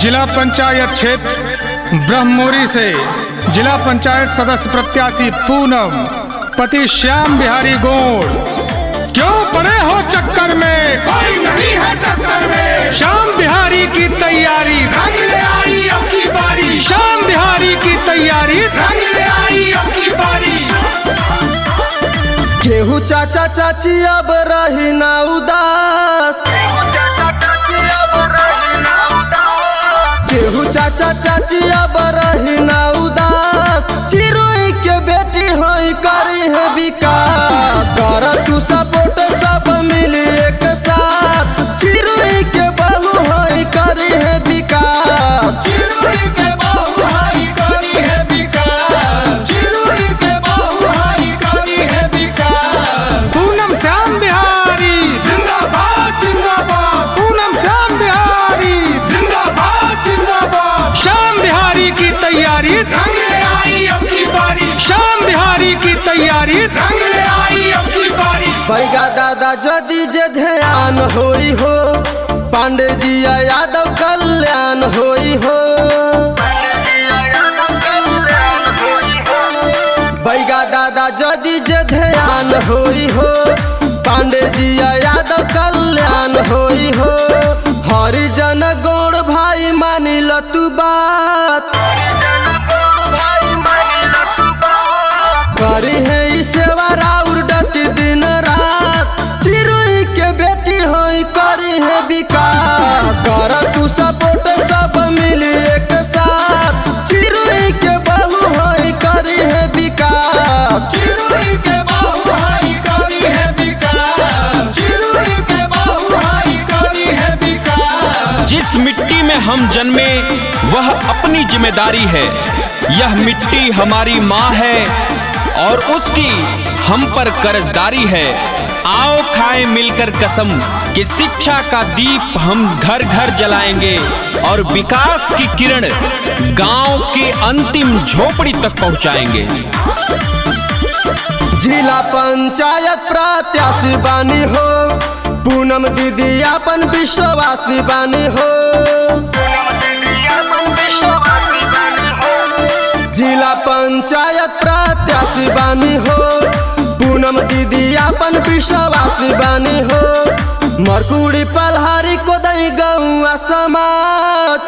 जिला पंचायत क्षेत्र ब्रह्मोरी से जिला पंचायत सदस्य प्रत्याशी पूनम, पति श्याम बिहारी गोड़। क्यों पड़े हो चक्कर में, कोई नहीं है टक्कर में। श्याम बिहारी की तैयारी, रंग ले आई अब की बारी। श्याम बिहारी की तैयारी, रंग ले आई अब की बारी। केहू चाचा चाची अब रही ना उदास, केहू चाचा चाची अब रही ना उदास। चिरोई के बेटी हई करी है विकास, कर तू सपोर्ट सब मिली एक साथ। चिरोई के बहू हई करी है विकास, चिरुई के बहू हई करी है विकास। चिरुई के बहू हई करी है विकास। पूनम श्याम बिहारी जिंदाबाद जिंदाबाद। पूनम श्याम बिहारी जिंदाबाद जिंदाबाद। श्याम बिहारी की तैयारी, रंग ले आई अब की बारी। श्याम बिहारी की तैयारी, रंग ले आई अब की बारी। बैगा दादा जदि जे ध्यान होई हो, पांडे जी यादव कल्याण होई हो। बैगा दादा जदि जे ध्यान होई हो, पांडे जी यादव कल्याण होई हो। हरिजन गौड़ भाई मानी ल तू बात, करी है ई सेवा राउर डट दिन रात। चिरुई के बेटी होई करी है विकास, कर तू सपोर्ट सब मिली एक साथ। चिरुई के बहू होई करी है विकास, चिरुई के बहू हई करी है विकास। चिरुई के बहू हई करी है विकास। जिस मिट्टी में हम जन्मे वह अपनी जिम्मेदारी है। यह मिट्टी हमारी माँ है और उसकी हम पर कर्जदारी है। आओ खाएं मिलकर कसम कि शिक्षा का दीप हम घर घर जलाएंगे और विकास की किरण गांव के अंतिम झोपड़ी तक पहुंचाएंगे। जिला पंचायत प्रत्याशी बानी हो, पूनम दीदी अपन विश्वासी बानी हो। जिला पंचायत प्रत्याशी बानी हो, पूनम दीदी अपन विश्वासी बानी हो। मरकुड़ी पलहारी कोदई गौआ समाज,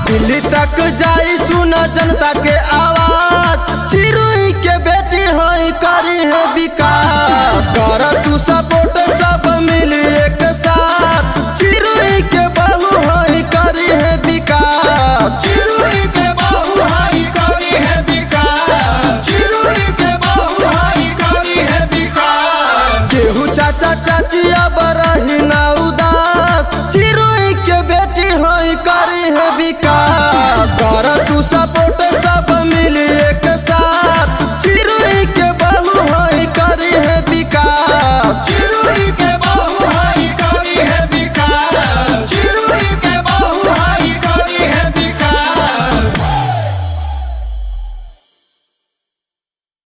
दिल्ली तक जाई सुना जनता के आवाज। चिरुई के बेटी हई करी है विकास, कर तू सपोर्ट सब मिली एक साथ। चिरुई के बहू हई करी है विकास, चिरुई के बहू हई करी है विकास। चिरुई के बहू हई करी है विकास। केहू चाचा चाची अब रही ना उदास। चिरुई के बेटी हई करी है विकास, कर तू सपोर्ट।